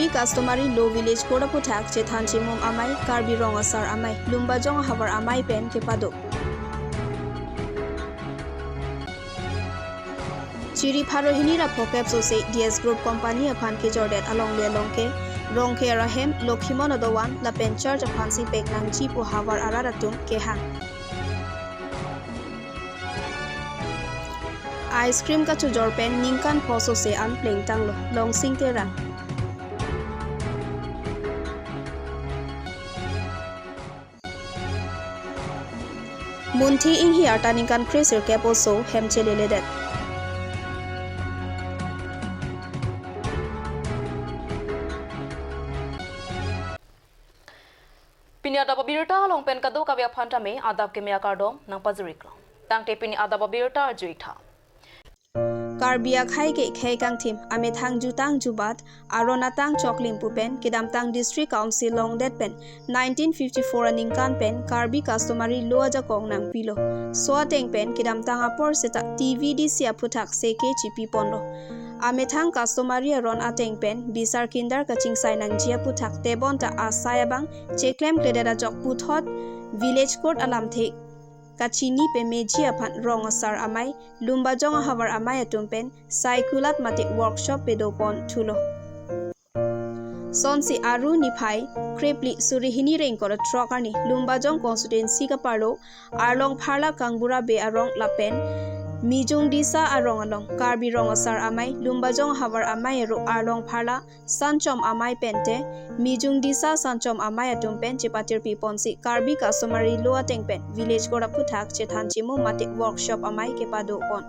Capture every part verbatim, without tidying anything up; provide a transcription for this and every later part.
Customary Law Village Court aphuthak chethan chimum amei Karbi Rong Asar Amei Lumbajong Havar Amei pen kepado. Chiri pharo hini ra phokep sose D S Group Company aphan kejordet alongle along ke Rongkher ahem Lokhimon Adovan lapen church aphan si pek nangji pu havar arat atum kehang. Ice cream kachojor pen ningkan pho sose an plengtanglo, Longsing Terang. Munthi Inghi arta ningkan kre sirkep oso hem cheleledet. Pini adap abirta along pen kadokave aphan tame adap keme akardom nangpajiriklo. Tangte pini adap abirta arju-ik tha. Karbi akhei ke khei kangthim, amethang jutang jubat, aron atang choklim pu pen kedamtang District Council longdet pen nineteen fifty-four aningkan pen Karbi Customary Law ajakong nangpilo. So ateng pen kedamtang apor seta T V D C aphuthak seke chipi ponlo. Amethang customary aron ateng pen bisar kindar kachingsai nangji aphuthak tebonta asai abang cheklemkledet ajok puthot Village Court alamthe kachini pemeji aphan Rong Asar Amei Lumbajong Ahavar Amei atum pen sai kulat mate workshop pedo pon thulo. Sonsi Aru niphai kre phli suri hini ra ingkoi ra throk arni Lumbajong constituency kaparlo Arlong Pharla Kangbura Bey arong lapen Mijung Disa arong along Karbi Rong Asar Amei Lumbajong Havar Amei aro Arlong Pharla Sanchom Amei pente Mijung Disa Sanchom Amei atum pen chepatirpi ponsi Karbi Customary Law ateng pen Village Court aphuthak chethan chimum mate workshop amei kepado pon.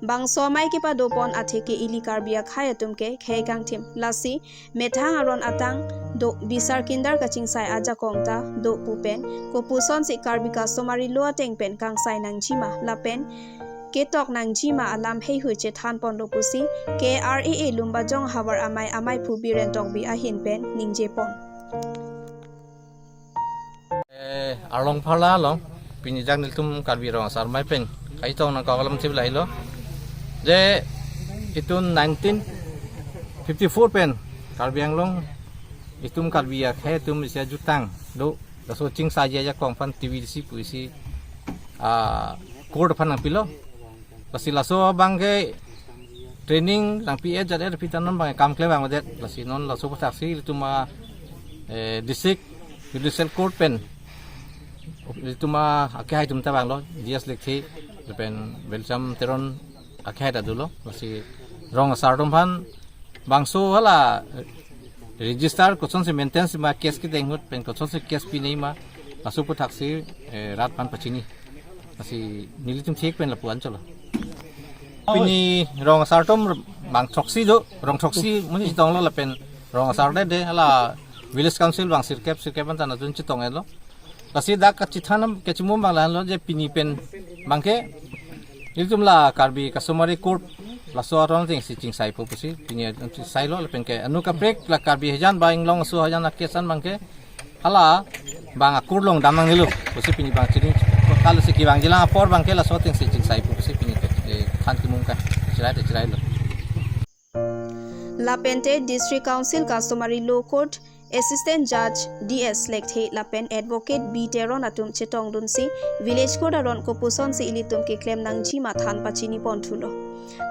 Bangso amei kepado pon atheke ili Karbi akhei atum ke khei kangthim, lasi methang aron atang do, bisar kindar kachingsai ajakong ta do pu pen kopusonsi Karbi Customary Law ateng pen kangsai nangjima lapen ketok nangjima alam heihui chethan ponlo pusi K R A A Lumbajong Havar Amei ameiphu Biren Tokbi ahin pen ningje pon. Eh, Arlong Pharla along pini ajak nelitum Karbi Rong Asar Amei pen kaitong nangkok alam chip lahelo. Je itum nineteen fifty-four pen Karbi Anglong itum Karbi akhei atum isi ajutang do, laso chingsai ajakong aphan T V D C pusi, ah, court aphan nangpilo. Lasi laso abang ke training nangpi-et jat-et aphi ta non abang kam klem abang det. Lasi non laso aphuthak si itum a, eh, District Judicial Court pen itum a akhei atum ta vanglo, G S Lekthe lapen Belcham Teron akhei ta dolo. Lasi Rong Asar atum aphan bangso hala register kosonsi maintain si ma, case kedeng ahut pen kosonsi case pinei ma, laso aphuthak si, eh, rat aphan pachini. Lasi nelitum thek pen lapu-an cholo. Pini Rong Asar atum bang throksi do, rong throksi amonit chetonglo lapen Rong Asar det det hala Village Council bang sirkep, sirkep anta natun chetong-etlo. Lasi dak kachethan kachimum abang lahenlo je pini pen abang ke ilitum la Karbi Customary Court laso aron ateng si chingsai po pusi pini chingsai lo lapen ke anu kaprek la Karbi hejan ba inglong aso hejan a case an abang ke hala bang a-court along dam nangnelo pusi pini abang chini kalo si kevangjilang apor abang ke laso ateng si chingsai po pusi pini ke, eh, than kimum ka chirai te chirailo. Lapente District Council Customary Law Court Assistant Judge D S Lekthe lapen Advocate B Teron atum chetongdunsi Village Court aron kopusonsi ilitum keklem nangjima than pachini pon thulo.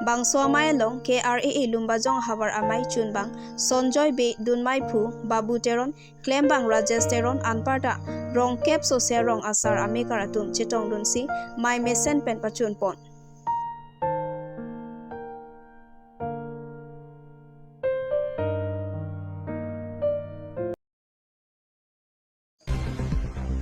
Bangso amei along K R A A Lumbajong Havar Amei chunbang Sonjoy Bey, dunmeiphu Babu Teron, klembang Rajesh Teron anparta rongkep sose Rong Asar amekar atum chetongdunsi mei mesen pen pachun pon.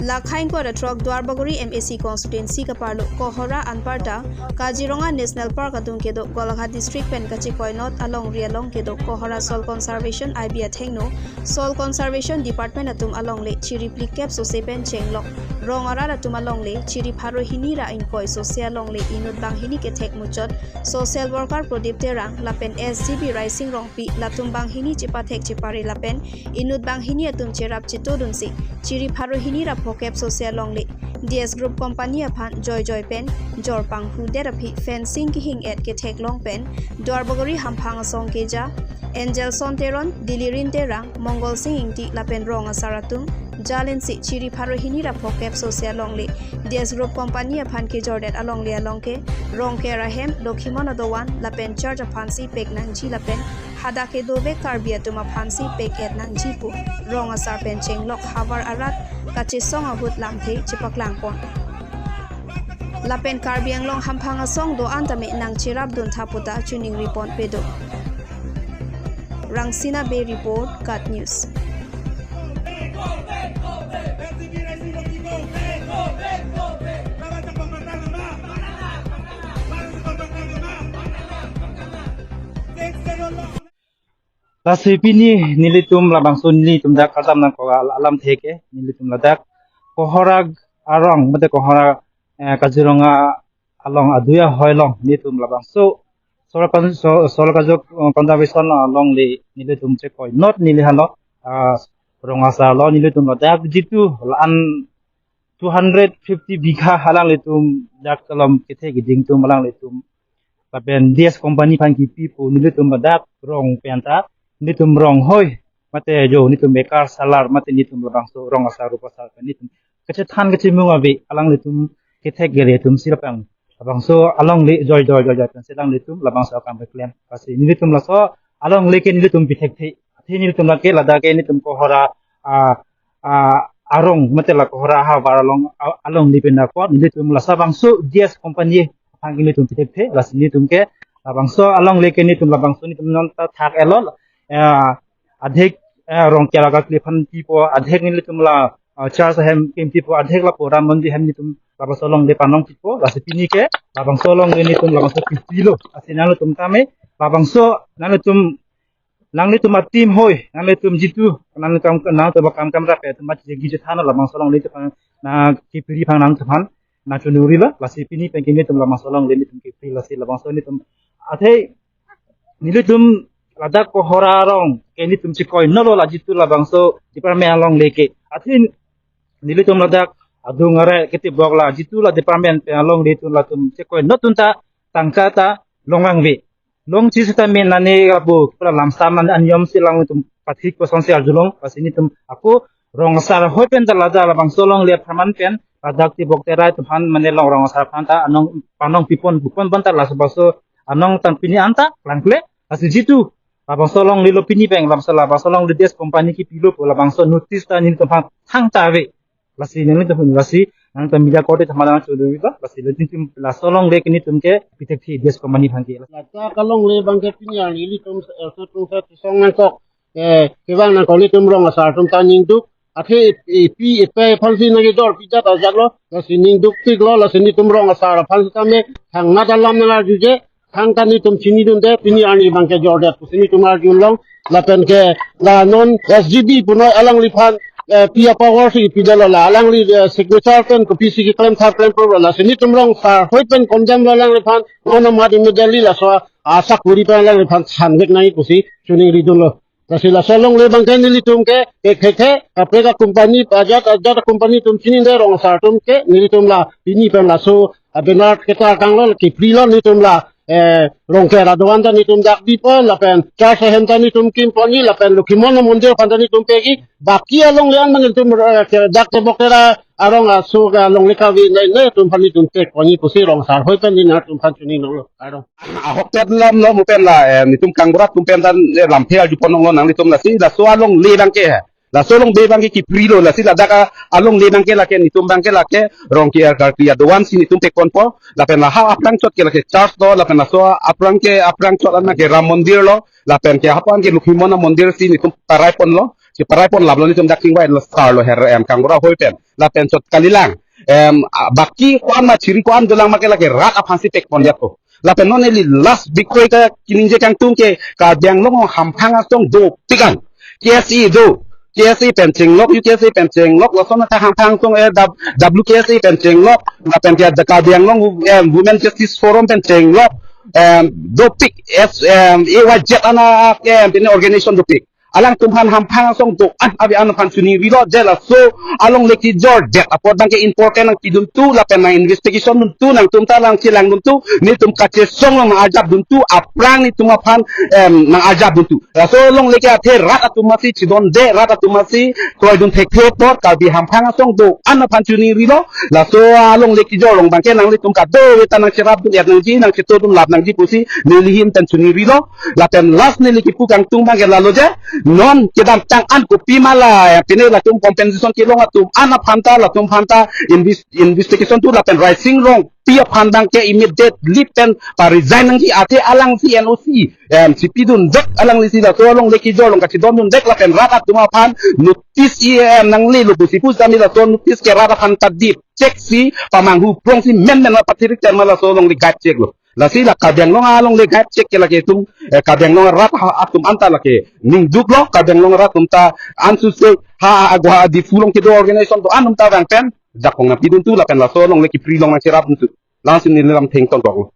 Lakhai ingkoi ra throk Duarbagori M A C constituency kaparlo Kohora anparta Kaziranga National Park adung kedo Golaghat District pen kachekoinot alongri along kedo Kohora Soil Conservation I B athengno Soil Conservation Department atum alongle chiri phlikep sose pen chenglok rong arat atum alongle chiri pharo hini ra ingkoi sose alongle inut banghini kethek muchot social worker Prodip Terang lapen S G B Raising Rongpi latum banghini chepathek chepare lapen inut banghini atum cherap chetodunsi chiri pharo hini ra phokep sose alongle D S Group Company aphan joijoi pen jor panghudet aphi fencing kehing-et ketheklong pen Duarbagori hamphang asong keja Angelson Teron, Dilirin Terang, Mongol Sing Ingti lapen rong asar atum, Jalinsi chiri pharo hini ra phokep sosia longle, D S Group Company aphan kejordet alongle along ke, Rongker ahem, Lokhimon Adovan, lapen church aphansi pek nangji lapen, hadak kedovek Karbi atum aphansi pek et nangji pu, rong asar pen chenglok havar arat, kachesong ahut lamthe chepaklang pon. Lapen Karbi Anglong hamphang asong do-an tame nangcherap dun tha puta choningri pon pedo. Rangsina Bey report, KAT News. Lasi pini nelitum labangso nelitum dak kardom nangkok alamthe ke nelitum ladak Kohora arong mate Kohora, eh, Kaziranga along aduya hoi long nelitum labangso Solar Con-, So-, Solar Kajok, eh, Conservation alongle nelitum chekoi not neli halo, ah, rong asar lo nelitum ladak jitu la-an two hundred fifty bigha alanglitum dak kelom kethe keding atum alanglitum lapen D S Company aphan kipi pu nelitum ladak rong pen ta nelitum rong hoi mate jo nelitum bekar salar mate nelitum labangso rong asar rup asar pen nelitum kachethan kachemung ave alanglitum kethek gere atum si lapang labangso alongle joi joi joi joi pensi alanglitum labangso akam keklem. Lasi nelitum laso alongle ke nelitum pithekthe. Athe nelitum lake ladak ke nelitum Kohora, ah, ah, arong mate la Kohora havar along, ah, alongle pen akon nelitum laso labangso D S Company aphan ke nelitum pithekthe. Lasi nelitum ke labangso alongle ke nelitum labangso nelitum non ta thak elol, eh, adhek, eh, Rongker agarkli aphan pipo, adhek nelitum la, eh, church ahem kim pipo, adhek lapu Ram Mandir ahem nelitum labangso alongle panong pipo. Lasi pini ke labangso alongle nelitum labangso pipilo. Lasi nanglitum tame labangso nanglitum nanglitum a-team hoi, nanglitum jitu, nanglitum, nanglitum akam kamra pen atum mat jegi jethano labangso alongle atum aphan, na kepiri aphan nangtum aphan nangchoningri lo. Lasi pini pen ke nelitum labangso alongle nelitum kepiri lasi labangso nelitum. Athe nelitum ladak Kohora arong ke nelitum chekoi nolo la jitu labangso department alongle ke. Athe nelitum ladak adung are ketibok la jitu la department pen alongle atum latum chekoi not atum ta tangka ta longlangve. Longji seta men nane lapu pura lamsam nane aniyom si alanglitum pathik kosonsi arjulong. Lasi nelitum ako rong asar hoi pen ta ladak labangso alongle apharman pen ladak tibok terai atum aphan mane long rong asar aphan ta anong panong pipon bupon ban ta laso baso anong tang pini anta klangkle. Lasi jitu labangso alongle lo pini pen labangso labangso alongle D S Company kipilo pu labangso notice ta nelitum aphan thangta ave. Lasi nelitum lasi nangtum media korte thamadang chodori ba lasi nelitum laso alongle ke nelitum ke pithekthe D S Company aphan ke. Ladak alongle abang ke pini arni nelitum erso tung sa tisong nangkok, eh, kevang nangkok nelitum rong asar atum ta ningduk. Athe ipi ipe aphansi nangkejor pijat ajat lo. Lasi ningduk tik lo, lasi nelitum rong asar aphan sitame thangnat alam nangarjuje. Thangta nelitum chinidunde, pini arni abang ke jordet pusi nelitum arjulong. Lapen ke la non S G B punoi alangliphan, eh, pi a-power si pidetlo la alangli, eh, signature pen kopisi keklem thar klem pro lasi nelitum rong asar hoi pen condemn lo alangliphan. Non amat immediately laso asakuri pen alangliphan thanvek nangji pusi choningridunlo. Lasi laso alongle abang ke nelitum ke, ke, ke, ke, kaprek a-company, ajat, ajat a-company atum chinide rong asar atum ke, nelitum la, pini pen laso, a-banner ketar kanglo, kiprilo nelitum la, eh, Rongker adovan ta nelitum dak bipo, lapen, church ahem ta nelitum kimponji, lapen, Lokhimon Mandir aphan ta nelitum pegi, baki alongle an nelitum, eh, ke, dak tebok tera, arong aso ke alongle kave, nai, nai, atum aphan nelitum pekponji pusi rong asar hoi pen nelitum aphan choningrilo, arong. Ahok tet lam lo mu pen la, eh, nelitum kangbura atum pen ta, eh, lamthe arjupon longlo nanglitum lasi, laso alongle abang ke he. Laso alongle abang ke kiprilo lasi ladak a, alongle abang ke lake nelitum abang ke lake Rongker agarkli adovan si nelitum pekponpo. Lapen la ha aphrang chot ke lake church lo, lapen laso aphrang ke aphrang chot an ke Ram Mandir lo, lapen ke hapu an ke Lokhimon Mandir si nelitum paraiponlo. Si paraipon laplo nelitum dak chingvai lo sar lo her em kangbura hoi pen. Lapen chot kalilang. Em, a, baki ko-an ma chiri ko-an dolang ma ke lake rat aphansi pekpon diapo. Lapen non neli last bikroi kaningje kangtung ke Karbi Anglong hamphang asong dopik an. K S A do. K S A pen chenglok, U K S A pen chenglok, lason ta hamphang asong, eh, dab-, W K S A pen chenglok, lapen ke Karbi Anglong, eh, Women Justice Forum pen chenglok, em, dopik, S, em, A Y Z ana, em, pini organization dopik. alangtum aphan hamphang asong do-an ave-an aphan chiningrilo, je laso alongle kejor det apot abangke important nangpiduntu lapen nang investigation duntu, nangtum ta nangchelangduntu, nelitum kachesong along nang-arjapduntu, aphrang nelitum aphan, em, nang-arjapduntu. Laso alongle ke athe rat atum asi chidonde, rat atum asi kroidun thekthe apot, Karbi hamphang asong do-an aphan chiningrilo. Laso alongle kejor along abangke nanglitum kadokave ta nangcherapdun-et nangji, nangchetordun lap nangji pusi neli ahin pen chiningrilo. Lapen last neli kipu kangtung abangke lalo je, non kedamtang an kopima la, ya, pine latum compensation kelong atum an aphan ta, latum aphan ta invis-, investigation tu lapen Raising Rongpi aphan abangke immediately pen pa-resign nangji, athe alangsi N O C, em, chipidun det, alanglisi laso alongle kejor along kachidondun det lapen rat atum aphan notice, em, nanglelo pusi pu sami laso notice ke rat aphan ta dip check si pamanghu prong si menmen la pathirik chan ma laso alongle guide check lo. Lasi la Karbi Anglong alongle guide check ke lake itum, eh, Karbi Anglong rat ha-, atum anta lake ningduklo, Karbi Anglong rat atum ta ansose ha, ha, Guwahati Diphu along kedo organization do-an atum ta vang pen jakong nangpiduntu lapen laso alongle kepri along nangcherapduntu. Langsung neli lam thengton kok.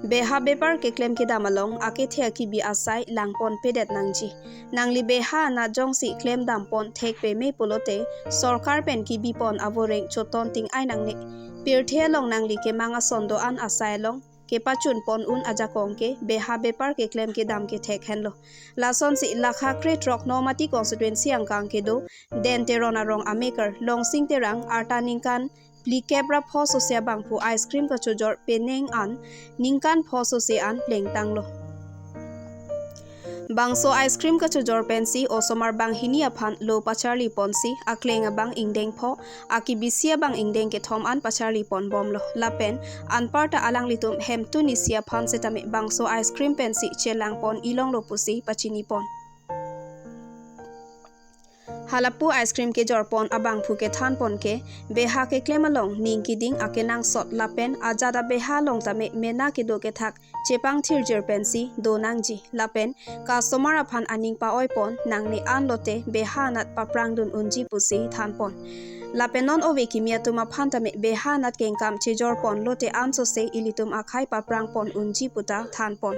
Beha bepar keklem kedam along akethe akibi asai langponpedet nangji. Nangli beha anat jongsi klemdampon thek peme pulote sorkar pen kibipon avoreng choton ting-ai nangne. Pirthe along nangli kemang ason do-an asai along kepachunpon un ajakong ke beha bepar keklem kedam kethek henlo. Lasonsi lakha kre throk Nomati constituency angkang kedo Den Teron arong ameker Longsing Terang arta ningkan phlikep ra pho sose abangphu ice cream kachojor penang an ningkan pho sose an plengtanglo. Bangso ice cream kachojor pensi osomar banghini aphan lo pacharliponsi akleng abang ingdeng pho, akibisi abang ingdeng kethom an pacharliponbomlo. Lapen anparta alanglitum hemtun isi aphan setame bangso ice cream pensi chelangpon ilonglo pusi pachinipon. Halapu ice cream kejorpon abangphu kethanpon ke, beha keklem along ning keding akenangsot lapen ajat abeha along tame mena kedo kethak chepangthirjir pensi do nangji lapen customer aphan aning pa-oipon nangne an lote beha anat paprangdun unji pusi thanpon. Lapen non ove kimi atum aphan tame beha anat kengkam chejorpon lote ansose ilitum akhei paprangpon unji puta thanpon.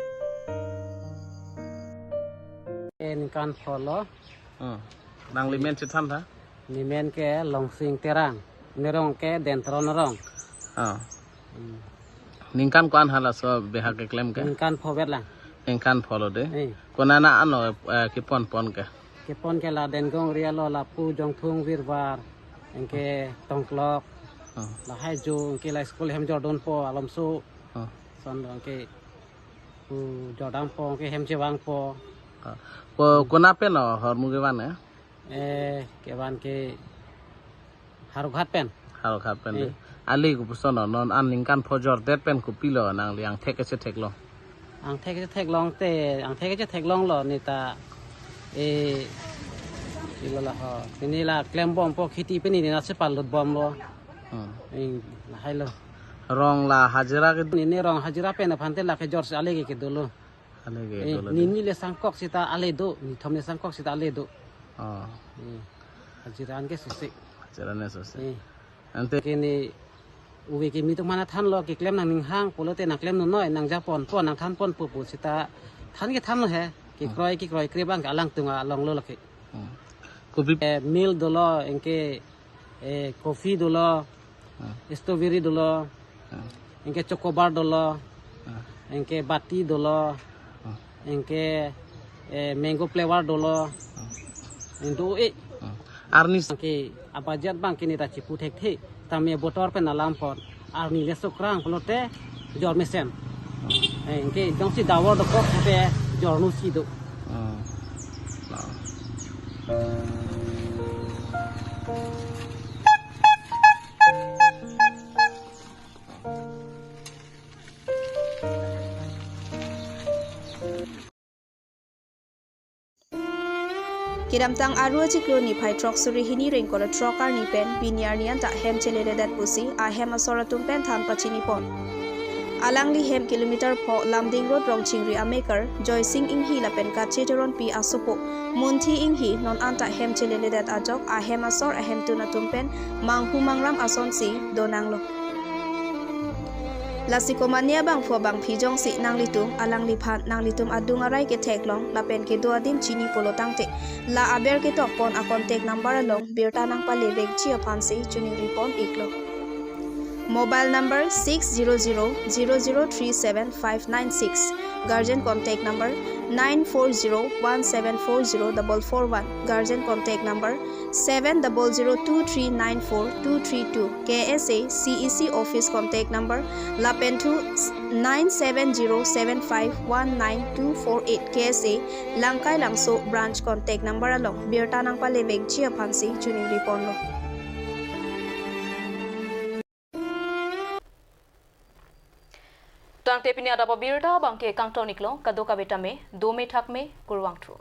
Ningkan pho lo. Hmm. Nangli men chethan tha? Nemen ke Longsing Terang. Nerong ke Den Teron arong. Ah. Hmm. Ningkan ko-an halaso beha keklem ke? Ningkan pho vet lang. Ningkan pho lo de. Eh. Konat anat lo, eh, keponpon ke? Kepon ke la Dengong area lo, lapu Jongthung Virbar, anke Tongklok. Ah. Lahai jo anke la school hem jordunpo alomso. Ah. Lason anke pu jordampo anke hem chevangpo. Ah. Ko, konat pen lo hormu kevan, eh? Eh, kevan ke Howraghat pen. Howraghat pen de. Eh. Ale kopuson lo, non an ningkan pho jordet pen kopilo nangli angthek kechetheklong? Angthek kechetheklong te, angthek kechetheklong lo neta, eh, ilo la ho. Pini la klembompo kheti pini nina chepalutbomlo. Hmm. Eh, lahai lo. Rong la hajira ke? Nini rong hajira pen aphan te la kejorsi ale ke kedo lo. Ale ke, eh, dolo de. Nini le sangkok sita ale do, nithom le sangkok sita ale do. Oh. Eh, hajira anke sose. Hajira ne sose. Eh. Ante kini ove kimi atum aphan thanlo, keklem nangning hang pulote nangklemnon noi, nangjaponpo, nangthanponpo pu sita than kethanlo he. Kekroi, kekroi kre abang ke alangtum along lo lake. Hmm. Kopi? Eh, milk dolo, anke, eh, coffee dolo, Hmm. strawberry dolo, Hmm. anke chocobar dolo, Hmm. anke bati dolo, Hmm. anke, eh, mango flavor dolo, Hmm. anke do-e. Hmm. Arni s- Anke abudget abang ke neta chipu thekthe, tame botor pen alampon. Arni le sokrang pulote jor mesen. Eh, anke jongsi dawor dokok pulote jor nusi do. Hmm. Kedamtang Aru achiklo niphai throksuri hini ingkoi ra throk arni pen pini arni anta hem cheleledet pusi ahem asor atum pen than pachinipon. Alangli hem kilometer pho Lumding Road Rongchingri ameker Joysing Inghi lapen Kache Teronpi asopo Munthi Inghi non anta hem cheleledet ajok ahem asor ahemtun atum pen manghu mangram asonsi donanglo. Lasi komatne abangphu abangphi jongsi nanglitum alangliphan nanglitum adung arai ketheklong lapen kedo adim chini pulo tangte, la aber ketokpon a contact number along birta nangpalevekji aphansi choningripon iklo. Mobile number six zero zero zero zero three seven five nine six. Guardian contact number nine four zero one seven four zero double four one. Guardian contact number seven double zero two three nine four two three two. K S A C E C office contact number lapen thu nine seven zero seven five one nine two four eight. K S A Langkai Langso branch contact number along birta nangpalevekji aphansi choningriponlo. Tangte pini adap abirta abangke kangton iklo, kadokave tame dome thakme, kurvangthu.